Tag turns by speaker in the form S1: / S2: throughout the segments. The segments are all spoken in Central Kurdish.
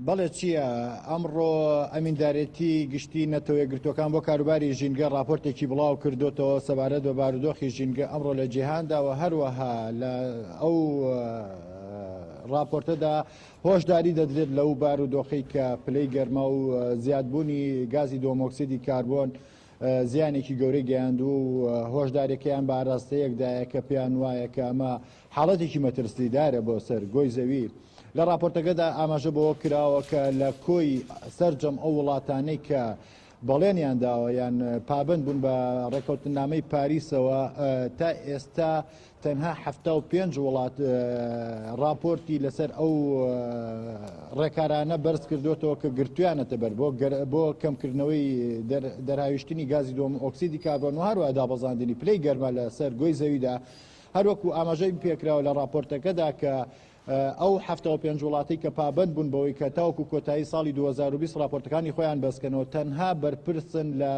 S1: بەڵێ چییە، ئەمڕۆ ئەمیندارێتی گشتی نەتەوە یەکگرتووەکان بۆ کاروباری ژینگە ڕاپۆرتێکی بڵاو کردوتەوە سەبارەت بە بارودۆخی ژینگە ئەمڕۆ لە جیهاندا و هەروەها لە ئەو ڕاپۆرتەدا هۆشداری دەدرێت لەو بارودۆخەی کە پلەی گەرما و زیادبوونی گازی دووەمۆکسیدی کاربۆن زیانێکی گەورەی گەیاندووە و هۆشداریەکەیان بە ئاراستەیەکدایە کە پێیان وایە کە ئەمە حاڵەتێکی مەترسیدارە بۆ سەر گۆی زەوی. لە ڕاپۆرتەکەدا ئاماژە بەوە کراوە کە لە کۆی سەرجەم ئەو وڵاتانەی کە بەڵێنیان داوە یان پابەند بوون بە ڕێککەوتننامەی پاریسەوە تا ئێستا تەنها 75 وڵات ڕاپۆرتی لەسەر ئەو ڕێکارانە بەرز کردوێتەوە کە گرتویانەتە بەر بۆ بۆ کەمکردنەوەی دەرهاویشتنی گازی دووەم ئۆکسیدی کاربۆن و هەروە دابەزاندنی پلەی گەرما لەسەر گۆی زەویدا هەروەکو ئاماژەی پێکراوە لە ڕاپۆرتەکەدا کە ئەو 75 وڵاتەی کە پابەند بوون بەوەی کە تاوەکو کۆتایی ساڵی 2020 ڕاپۆرتەکانی خۆیان بەسکەنەوە تەنها بەرپرسن لە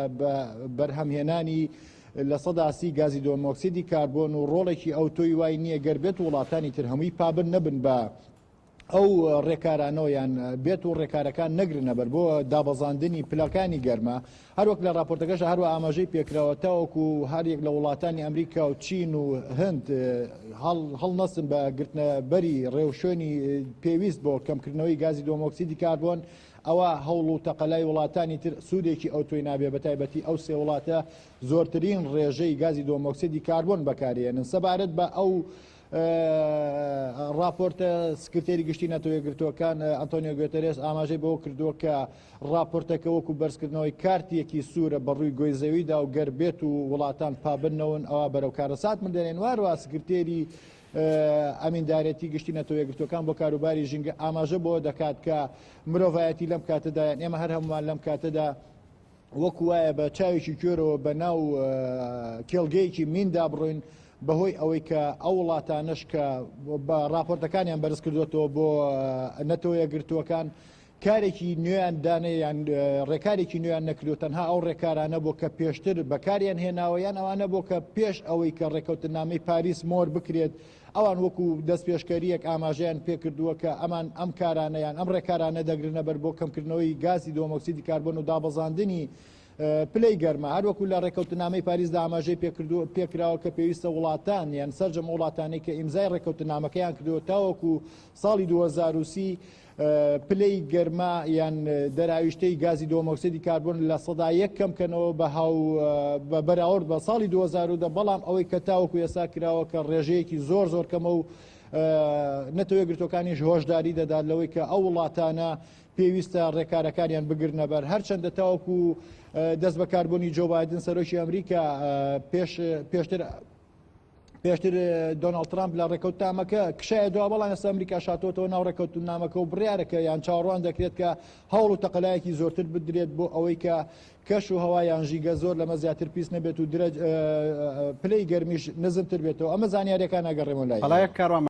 S1: بەرهەمهێنانی 30% گازی دووەمۆکسیدی کاربۆن و ڕۆڵێکی ئەوتۆی وای نییە گەر بێت وڵاتانی تر هەمووی پابەند نەبن بە ئەو ڕێکارانەوە یان بێت و ڕێکارەکان نەگرنە بەر بۆ دابەزاندنی پلەکانی گەرما هەروەک لە راپۆرتەکەش هەروە ئاماژەی پێکراوە تاوەکو هەریەک لە وڵاتانی ئەمریکا و چین و هند هەڵنەستن بە گرتنە بەری ڕێوشوێنی پێویست بۆ کەمکردنەوەی گازی دووەمۆکسیدی کاربۆن ئەوە هەوڵ و تەقەلای وڵاتانی تر سوودێکی ئەوتۆی نابێ بە تایبەتی ئەو سێ وڵاتە زۆرترین ڕێژەی گازی دووەمۆکسیدی کاربۆن بەکارێنن سەبارەت بە ئەو ڕاپۆرتە سکرتێری گشتی نەتەوە یەکگرتووەکان ئەنتۆنیۆ گوێتەرێس ئاماژەی بەوە کردووە کە ڕاپۆرتەکە وەکو بەرزکردنەوەی کارتێکی سوورە بە ڕووی گۆی زەویدا و گەر بێت و وڵاتان پابەند نەون ئەوا بەرەو کارەسات من دەنێن واروا سکرتێری ئەمیندارێتی گشتی نەتەوە یەکگرتووەکان بۆ کاروباری ژینگە ئاماژە بۆ دەکات کە مرۆڤایەتی لەم کاتەدا یان ئێمە هەر هەمومان لەم کاتەدا وەکو وایە بە چاوێکی کوێرەوە بە ناو کێڵگەیەکی میندا بڕۆین بەهۆی ئەوەی کە ئەو وڵاتانەش کە بە راپۆرتەکانیان بەرز کردوێتەوە بۆ نەتەوە یەکگرتووەکان کارێکی نوێیان دانێ یان ڕێکارێکی نوێیان نەکردو تەنها ئەو ڕێکارانە بۆ کە پێشتر بەکاریان هێناوە یان ئەوانە بۆ کە پێش ئەوەی کە ڕێکەوتنامەی پاریس مۆر بکرێت ئەوان وەکو دەستپێشکەرییەک ئاماژەیان پێکردووە کە ئەمان ئەم کارانە یان ئەم ڕێکارانە دەگرنە بەر بۆ کەمکردنەوەی گازی دووەمۆکسیدی کاربۆن و دابەزاندنی پلەی گەرما هەروەکو لە ڕێکەوتنامەی پاریسدا ئاماژەی پێکردووە پێکراوە کە پێویستە وڵاتان یان سەرجەم وڵاتانەی کە ئیمزای ڕێکەوتنامەکەیان کردووە تاوەکو ساڵی 2030 پلەی گەرما یان دەراویشتەی گازی دووەمۆکسیدی کاربۆن 1% کەم کەنەوە بە هاو بە بەراورد بە ساڵی 2010 بەڵام ئەوەی کە تاوەکو ئێستا کراوە کە ڕێژەیەکی زۆر زۆر کەمە و نەتەوە یەکگرتووەکانیش هۆشداری دەدات لەوەی کە ئەو وڵاتانە پێویستە ڕێکارەکانیان بگرنە بەر هەرچەندە تاوەکو دەست بەکاربوونی جۆ بایدن سەرۆکی ئەمریکا پێش پێشتر پێشتر دۆناڵد ترامپ لە ڕێکەوتنامەکە کشایە دوا بەڵام ئێستا ئەمریکا شاتۆتەوە ناو ڕێکەوتنامەکە و بڕیارەکە یان چاوەڕوان دەکرێت کە هەوڵ و تەقەلایەکی زۆرتر بدرێت بۆ ئەوەی کە کەش و هەوا یان ژینگە زۆر لەمە زیاتر پیس نەبێت و درەج پلەی گەرمیش نزمتر بێتەوە ئەمە زانیاریەکان ئەگەڕێمەوە لای
S2: بەڵێ کاروان.